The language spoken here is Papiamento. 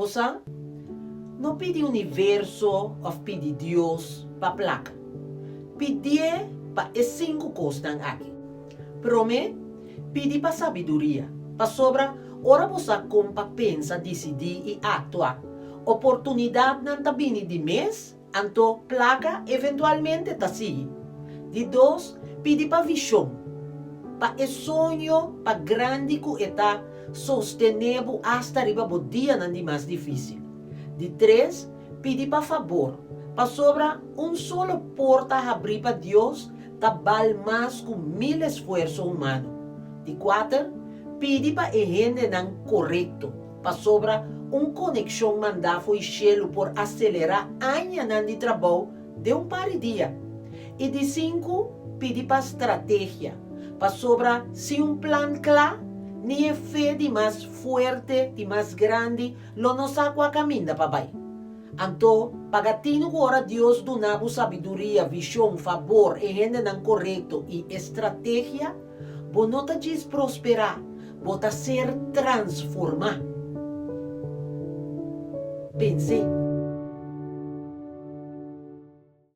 Bo sa? No pidi universo òf pidi Dios pa plaka. Pidié pa e sinku kosnan aki. Promé, pidi pa sabiduria, pasobra ora bo sa kon pa pensa, disidí i aktua, oportunidatnan ta bini di mes, anto plaka eventualmente ta sigui. Di dos, pidi pa vishon, pa e soño, pa grandi ku e ta, sostené bo asta riba bo dianan di mas difísil. Di tres, pidi pa fabor, pasobra un solo porta habrí pa Dios ta bal mas ku mil esfuerso humano. Di kuater, pidi pa e hendenan korekto, pasobra un konekshon mandá fo'i shelu por aselerá añanan di trabou den un par di dia. I di sinku, pidi pa strategia, pasobra sin un plan kla, ni e fe di mas fuerte, di mas grandi, lo no sa kua kaminda pa bai. Anto, paga tinu ku ora Dios duna bo sabiduria, vishon, fabor, e hendenan korekto i e strategia, bo no ta djis prosperá, bo ta ser transformá. Pens'é.